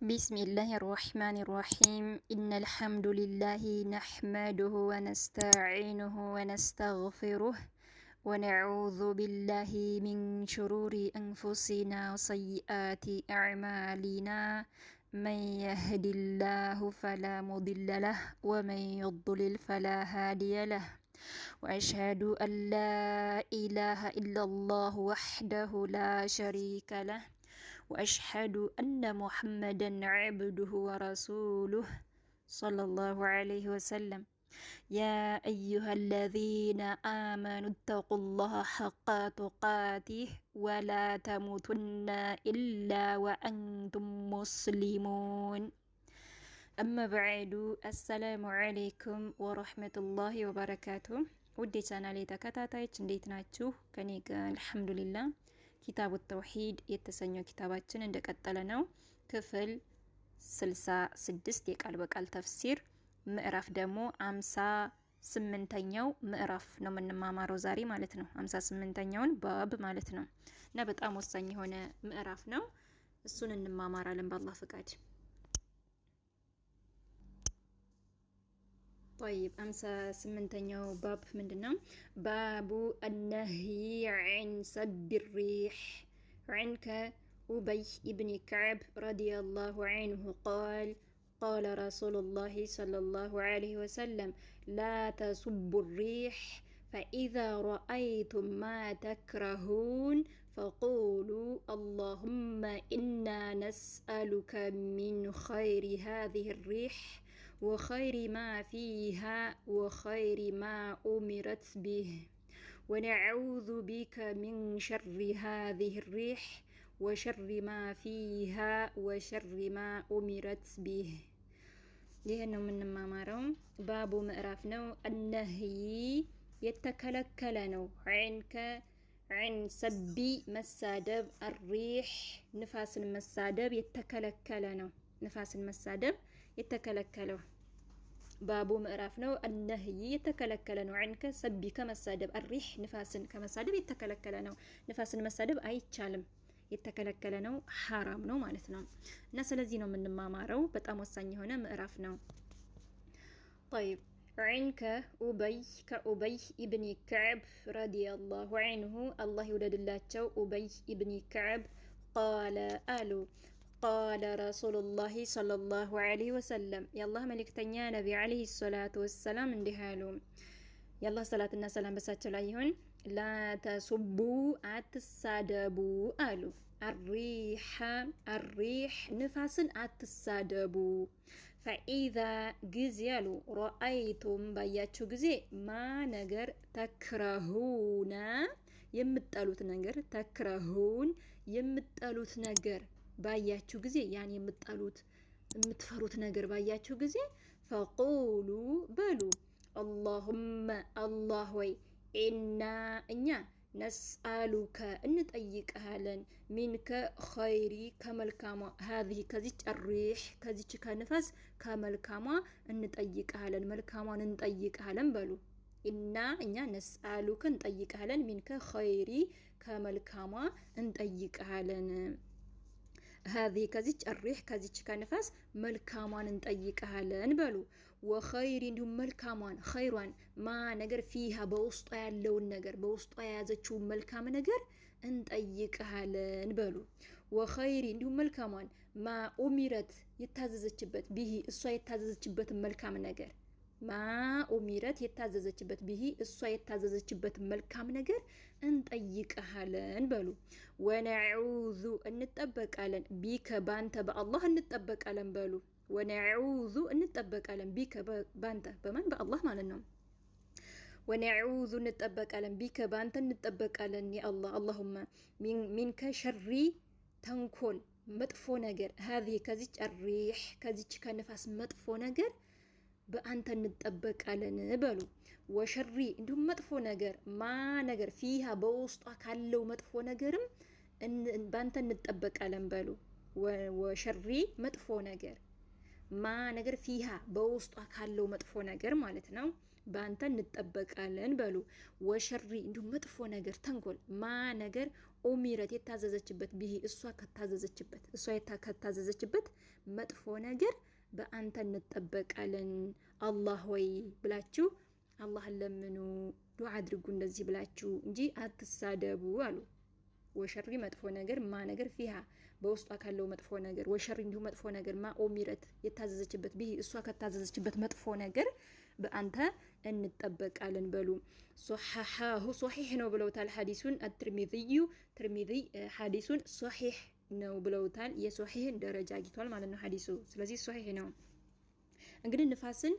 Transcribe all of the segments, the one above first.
بسم الله الرحمن الرحيم. إن الحمد لله نحمده ونستعينه ونستغفره ونعوذ بالله من شرور أنفسنا وسيئات أعمالنا. من يهد الله فلا مضل له ومن يضلل فلا هادي له. وأشهد أن لا إله إلا الله وحده لا شريك له وأشهد أن محمدا عبده ورسوله صلى الله عليه وسلم. يا أيها الذين آمنوا اتقوا الله حق تقاته ولا تموتن إلا وأنتم مسلمون. أما بعد، السلام عليكم ورحمة الله وبركاته። ውድ የቻናሌ ተከታታዮች እንዴት ናችሁ? ከኔ ጋር አልሐምዱሊላህ። ኪታቡ ተውሂድ የተሰኘው ኪታባችን እንደቀጠለ ነው። ክፍል 66 የቃል በቃል ተፍሲር፣ ምዕራፍ ደግሞ 58ኛው ምዕራፍ ነው የምንማማረው ዛሬ ማለት ነው። 58ኛውን ባብ ማለት ነው እና በጣም ወሳኝ የሆነ ምዕራፍ ነው። እሱን እንማማራለን በአላህ ፍቃድ። ጠይብ፣ 58ኛው ባብ ምንድን ነው? ባቡ አነህይ ዐን ሰብ ሪሕ። ዐን ከኡበይ ኢብኒ ከዕብ ረዲየላሁ ዐንሁ ቃል ቃለ ረሱሉላሂ ሰለላሁ ዐለይሂ ወሰለም ላ ተሱቡ ሪሕ ፈኢዛ ረአይቱም ማ ተክረሁን ፈቁሉ አላሁመ ኢና ነስአሉከ ሚን ኸይሪ ሃዚሂ ሪሕ وخير ما فيها وخير ما أمرت به ونعوذ بك من شر هذه الريح وشر ما فيها وشر ما أمرت به። ይህ ነው የምንማማረው። ባቡ ምዕራፍ ነው። አነህይ የተከለከለ ነው። ዐን ከዐን ሰቢ መሳደብ፣ አሪሕ ንፋስን መሳደብ የተከለከለ ነው። ንፋስን መሳደብ የተከለከለው ባቡ ምዕራፍ ነው። አነህይ የተከለከለ ነው። ዐን ከሰቢ ከመሳደብ፣ አሪሕ ንፋስን ከመሳደብ የተከለከለ ነው። ንፋስን መሳደብ አይቻልም፣ የተከለከለ ነው፣ ሐራም ነው ማለት ነው። እና ስለዚህ ነው የምንማማረው። በጣም ወሳኝ የሆነ ምዕራፍ ነው። ጠይብ፣ ዐን ከኡበይ ከኡበይ ኢብኒ ከዕብ ረዲየላሁ ዐንሁ፣ አላህ ይውደድላቸው ኡበይ ኢብኒ ከዕብ፣ ቃለ አሉ ቃለ ረሱሉላሂ ሰለላሁ ዐለይሂ ወሰለም፣ የአላህ መልእክተኛ ነቢ ዐለይሂ ሰላቱ ወሰላም እንዲህ አሉ። የአላህ ሰላትና ሰላም በሳቸው ላይ ይሁን። ላ ተሱቡ አትሳደቡ አሉ። አሪሐ አሪሕ ንፋስን አትሳደቡ። ፈኢዛ ጊዜ አሉ ረአይቱም ባያችሁ ጊዜ፣ ማ ነገር፣ ተክረሁነ የምጠሉት ነገር፣ ተክረሁን የምጠሉት ነገር ባያችሁ ጊዜ፣ ያን የምጠሉት የምትፈሩት ነገር ባያችሁ ጊዜ፣ ፈቁሉ በሉ፣ አላሁመ አላህ ወይ፣ ኢና እኛ፣ ነስአሉከ እንጠይቅሃለን፣ ሚንከ ኸይሪ ከመልካሟ፣ ሀዚህ ከዚች፣ ሪሕ ከዚች ከንፋስ ከመልካሟ እንጠይቅሃለን፣ መልካሟን እንጠይቅሃለን በሉ። ኢና እኛ፣ ነስአሉከ እንጠይቅሃለን፣ ሚንከ ኸይሪ ከመልካሟ እንጠይቅሃለን፣ ሀዚህ ከዚች፣ ሪሕ ከዚች ከንፋስ መልካሟን እንጠይቅሃለን በሉ። ወኸይሪ እንዲሁም መልካሟን፣ ኸይሯን፣ ማ ነገር፣ ፊሃ በውስጧ ያለውን ነገር፣ በውስጧ የያዘችውን መልካም ነገር እንጠይቅሃለን በሉ። ወኸይሪ እንዲሁም መልካሟን፣ ማ ኡሚረት የታዘዘችበት፣ ቢሂ እሷ የታዘዘችበትን መልካም ነገር፣ ማ ኡሚረት የታዘዘችበት፣ ቢሂ እሷ የታዘዘችበትን መልካም ነገር እንጠይቅሃለን በሉ። ወነዑዙ እንጠበቃለን፣ ቢከ ባንተ በአላህ እንጠበቃለን በሉ። ወነዑዙ እንጠበቃለን፣ ቢከ ባንተ፣ በማን? በአላህ ማለት ነው። ወነዑዙ እንጠበቃለን፣ ቢከ ባንተ እንጠበቃለን የአላህ፣ አላሁመ ሚንከ ሸሪ ተንኮል መጥፎ ነገር፣ ሀዚህ ከዚች፣ ሪሕ ከዚች ከንፋስ መጥፎ ነገር በአንተ እንጠበቃለን በሉ። ወሸሪ እንዲሁም መጥፎ ነገር፣ ማ ነገር፣ ፊሃ በውስጧ ካለው መጥፎ ነገርም በአንተ እንጠበቃለን በሉ። ወሸሪ መጥፎ ነገር፣ ማ ነገር፣ ፊሃ በውስጧ ካለው መጥፎ ነገር ማለት ነው። በአንተ እንጠበቃለን በሉ። وشر እንዲሁም መጥፎ ነገር ተንኮል፣ ما ነገር أمرت የታዘዘችበት به እሷ ከታዘዘችበት መጥፎ ነገር በአንተ እንጠበቃለን አላህ ሆይ ብላችሁ አላህን ለምኑ፣ ዱዓ አድርጉ እንደዚህ ብላችሁ እንጂ አትሳደቡ አሉ። وشر መጥፎ ነገር ما ነገር فيها በውስጧ ካለው መጥፎ ነገር፣ وشر እንዲሁ መጥፎ ነገር ما أمرت የታዘዘችበት به እሷ ከታዘዘችበት መጥፎ ነገር በአንተ እንጠበቃለን በሉ። صححه ሶሒሕ ነው ብለውታል ሐዲሱን الترمذي ትርሚዚ ሐዲሱን ሶሒሕ ነው ብለውታል። የሶሒሕን ደረጃ አግኝቷል ማለት ነው ሐዲሱ። ስለዚህ ሶሒሕ ነው። እንግዲህ ንፋስን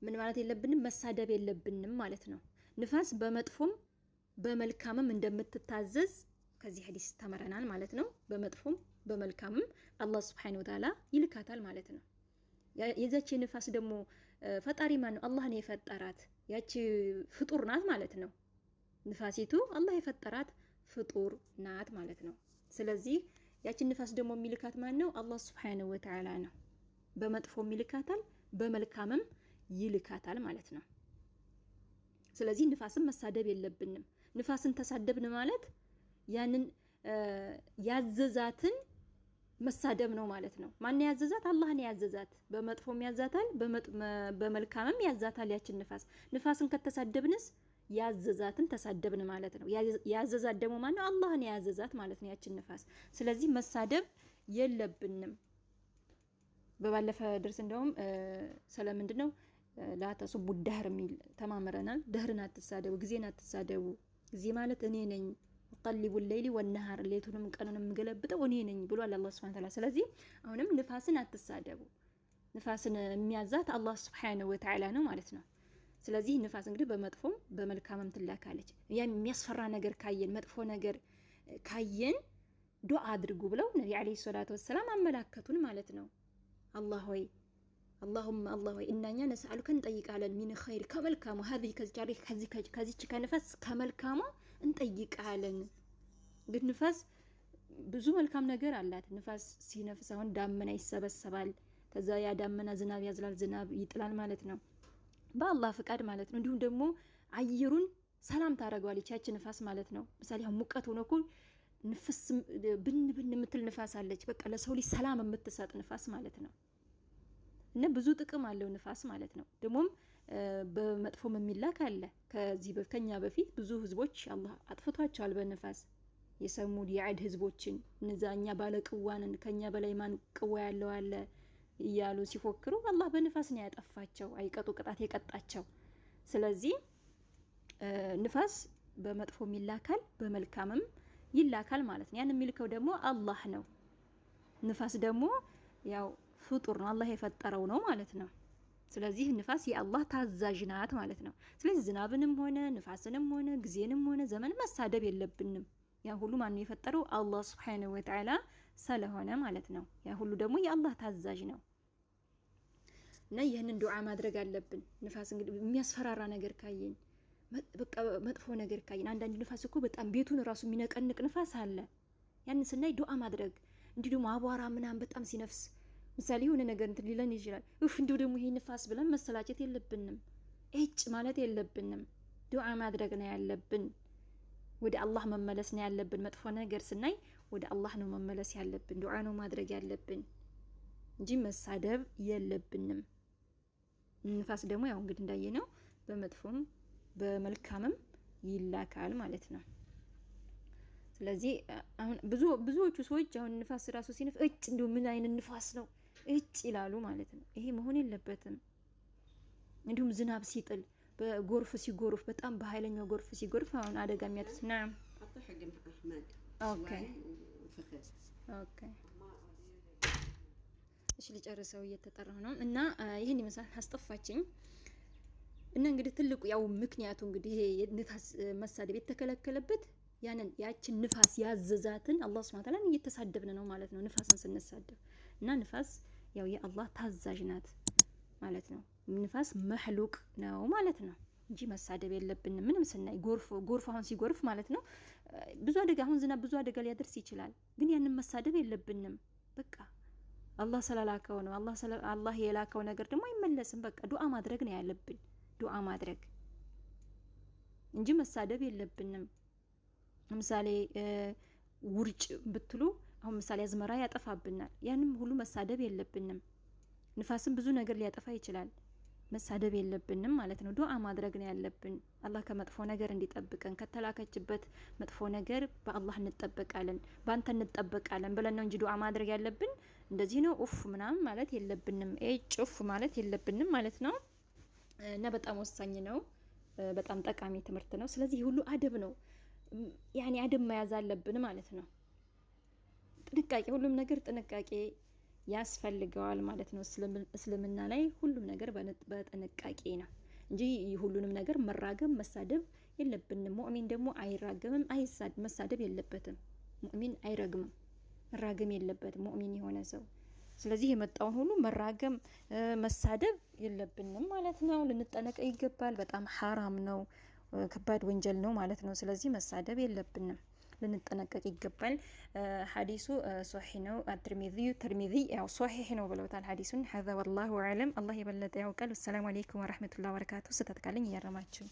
ምን ማለት የለብንም፣ መሳደብ የለብንም ማለት ነው። ንፋስ በመጥፎም በመልካምም እንደምትታዘዝ ከዚህ ሐዲስ ተምረናል ማለት ነው። በመጥፎም በመልካምም አላህ سبحانه وتعالى ይልካታል ማለት ነው። የዛች ንፋስ ደግሞ ፈጣሪ ማን ነው? አላህ ነው የፈጠራት። ያቺ ፍጡር ናት ማለት ነው። ንፋሲቱ አላህ የፈጠራት ፍጡር ናት ማለት ነው። ስለዚህ ያችን ንፋስ ደግሞ የሚልካት ማን ነው? አላህ سبحانه وتعالى ነው። በመጥፎም ይልካታል፣ በመልካምም ይልካታል ማለት ነው። ስለዚህ ንፋስን መሳደብ የለብንም። ንፋስን ተሳደብን ማለት ያንን ያዘዛትን መሳደብ ነው ማለት ነው። ማን ያዘዛት? አላህ ነው ያዘዛት። በመጥፎም ያዛታል፣ በመልካምም ያዛታል ያችን ንፋስ። ንፋስን ከተሳደብንስ ያዘዛትን ተሳደብን ማለት ነው። ያዘዛት ደግሞ ማነው? አላህ ነው ያዘዛት ማለት ነው ያችን ንፋስ። ስለዚህ መሳደብ የለብንም። በባለፈ ድርስ እንደውም ስለምንድን ነው لا تسبوا الدهر የሚል ተማምረናል። ደህርን አትሳደቡ፣ ጊዜን አትሳደቡ። ጊዜ ማለት እኔ ነኝ፣ مقلب الليل والنهار ሌቱንም ቀኑንም የምገለብጠው እኔ ነኝ ብሏል አላህ سبحانه وتعالى። ስለዚህ አሁንም ንፋስን አትሳደቡ። ንፋስን የሚያዛት አላህ سبحانه وتعالى ነው ማለት ነው። ስለዚህ ንፋስ እንግዲህ በመጥፎም በመልካምም ትላካለች። ያ የሚያስፈራ ነገር ካየን፣ መጥፎ ነገር ካየን ዱዓ አድርጉ ብለው ነቢ عليه الصلاة والسلام አመላከቱን ማለት ነው። አላህ ሆይ፣ اللهم አላህ ሆይ إنا እኛ نسألك እንጠይቃለን من خير ከመልካሙ هذه ከዚች ከንፋስ ከመልካሙ እንጠይቃለን። ግን ንፋስ ብዙ መልካም ነገር አላት። ንፋስ ሲነፍስ አሁን ዳመና ይሰበሰባል። ከዛ ያ ዳመና ዝናብ ያዝላል፣ ዝናብ ይጥላል ማለት ነው፣ በአላህ ፍቃድ ማለት ነው። እንዲሁም ደግሞ አየሩን ሰላም ታደርገዋለች ያች ንፋስ ማለት ነው። ምሳሌ አሁን ሙቀት ሆኖ እኮ ንፍስ ብን ብን የምትል ንፋስ አለች። በቃ ለሰው ልጅ ሰላም የምትሰጥ ንፋስ ማለት ነው። እና ብዙ ጥቅም አለው ንፋስ ማለት ነው። ደግሞም በመጥፎም የሚላክ አለ። ከዚህ ከኛ በፊት ብዙ ህዝቦች አላህ አጥፍቷቸዋል በንፋስ። የሰሙድ የዓድ ህዝቦችን እነዛ እኛ ባለ ቅዋንን ከኛ በላይ ማን ቅዋ ያለው አለ እያሉ ሲፎክሩ አላህ በንፋስ ነው ያጠፋቸው፣ አይቀጡ ቅጣት የቀጣቸው። ስለዚህ ንፋስ በመጥፎም ይላካል በመልካምም ይላካል ማለት ነው። ያን የሚልከው ደግሞ አላህ ነው። ንፋስ ደግሞ ያው ፍጡር ነው፣ አላህ የፈጠረው ነው ማለት ነው። ስለዚህ ንፋስ የአላህ ታዛዥ ናት ማለት ነው። ስለዚህ ዝናብንም ሆነ ንፋስንም ሆነ ጊዜንም ሆነ ዘመን መሳደብ የለብንም። ያ ሁሉ ማነው የፈጠረው? አላህ سبحانه وتعالى ስለሆነ ማለት ነው። ያ ሁሉ ደግሞ የአላህ ታዛዥ ነው እና ይህንን ዱዓ ማድረግ አለብን። ንፋስ እንግዲህ የሚያስፈራራ ነገር ካየን፣ በቃ መጥፎ ነገር ካየን፣ አንዳንድ ንፋስ እኮ በጣም ቤቱን ራሱ የሚነቀንቅ ንፋስ አለ። ያንን ስናይ ዱዓ ማድረግ። እንዲሁ ደግሞ አቧራ ምናምን በጣም ሲነፍስ ምሳሌ የሆነ ነገር እንትን ሊለን ይችላል። ኡፍ እንዲሁ ደግሞ ይሄ ንፋስ ብለን መሰላቸት የለብንም፣ እጭ ማለት የለብንም። ዱዓ ማድረግ ነው ያለብን። ወደ አላህ መመለስ ነው ያለብን። መጥፎ ነገር ስናይ ወደ አላህ ነው መመለስ ያለብን፣ ዱዓ ነው ማድረግ ያለብን እንጂ መሳደብ የለብንም። ንፋስ ደግሞ ያው እንግዲህ እንዳየነው በመጥፎም በመልካምም ይላካል ማለት ነው። ስለዚህ አሁን ብዙዎቹ ሰዎች አሁን ንፋስ ራሱ ሲነፍ እጭ እንዲሁ ምን አይነት ንፋስ ነው እጭ ይላሉ ማለት ነው። ይሄ መሆን የለበትም። እንዲሁም ዝናብ ሲጥል፣ በጎርፍ ሲጎርፍ፣ በጣም በኃይለኛው ጎርፍ ሲጎርፍ አሁን አደጋ የሚያደርስ ና حطي حق احمد okay شوي وفخذ okay እሺ ልጨርሰው እየተጠራሁ ነው። እና ይህን ይመስላል፣ አስጠፋችኝ። እና እንግዲህ ትልቁ ያው ምክንያቱ እንግዲህ ይሄ ንፋስ መሳደብ የተከለከለበት ያንን ያችን ንፋስ ያዘዛትን አላህ سبحانه وتعالى እየተሳደብን ነው ማለት ነው፣ ንፋስን ስንሳደብ። እና ንፋስ ያው የአላህ ታዛዥ ናት ማለት ነው። ንፋስ مخلوق ነው ማለት ነው እንጂ መሳደብ የለብንም። ምንም ስናይ ጎርፍ ጎርፍ አሁን ሲጎርፍ ማለት ነው ብዙ አደጋ፣ አሁን ዝናብ ብዙ አደጋ ሊያደርስ ይችላል። ግን ያንን መሳደብ የለብንም። በቃ አላህ ስለላከው ነው። አላህ የላከው ነገር ደግሞ አይመለስም። በቃ ዱዓ ማድረግ ነው ያለብን። ዱዓ ማድረግ እንጂ መሳደብ የለብንም። ለምሳሌ ውርጭ ብትሉ አሁን ምሳሌ አዝመራ ያጠፋብናል። ያንም ሁሉ መሳደብ የለብንም። ንፋስም ብዙ ነገር ሊያጠፋ ይችላል። መሳደብ የለብንም ማለት ነው። ዱዓ ማድረግ ነው ያለብን። አላህ ከመጥፎ ነገር እንዲጠብቀን፣ ከተላከችበት መጥፎ ነገር በአላህ እንጠበቃለን፣ በአንተ እንጠበቃለን ብለን ነው እንጂ ዱዓ ማድረግ ያለብን። እንደዚህ ነው ኡፍ ምናምን ማለት የለብንም። ኤጭ ኡፍ ማለት የለብንም ማለት ነው። እና በጣም ወሳኝ ነው። በጣም ጠቃሚ ትምህርት ነው። ስለዚህ ሁሉ አደብ ነው። ያኔ አደብ መያዝ አለብን ማለት ነው። ጥንቃቄ፣ ሁሉም ነገር ጥንቃቄ ያስፈልገዋል ማለት ነው። እስልምና ላይ ሁሉም ነገር በጥንቃቄ ነው እንጂ ሁሉንም ነገር መራገም መሳደብ የለብንም። ሙእሚን ደግሞ አይራገምም፣ መሳደብ የለበትም። ሙእሚን አይረግምም፣ መራገም የለበትም ሙእሚን የሆነ ሰው። ስለዚህ የመጣውን ሁሉ መራገም መሳደብ የለብንም ማለት ነው። ልንጠነቀቅ ይገባል። በጣም ሐራም ነው፣ ከባድ ወንጀል ነው ማለት ነው። ስለዚህ መሳደብ የለብንም፣ ልንጠነቀቅ ይገባል። ሐዲሱ ሶሒህ ነው። አትርሚዚዩ ትርሚዚ ያው ሶሒህ ነው ብለውታል ሐዲሱን። ሀዛ ወላሁ አዕለም፣ አላህ የበለጠ ያውቃል። ወሰላሙ አለይኩም ወረሕመቱላሂ ወበረካቱ። ስህተት ካለኝ እያረማችሁ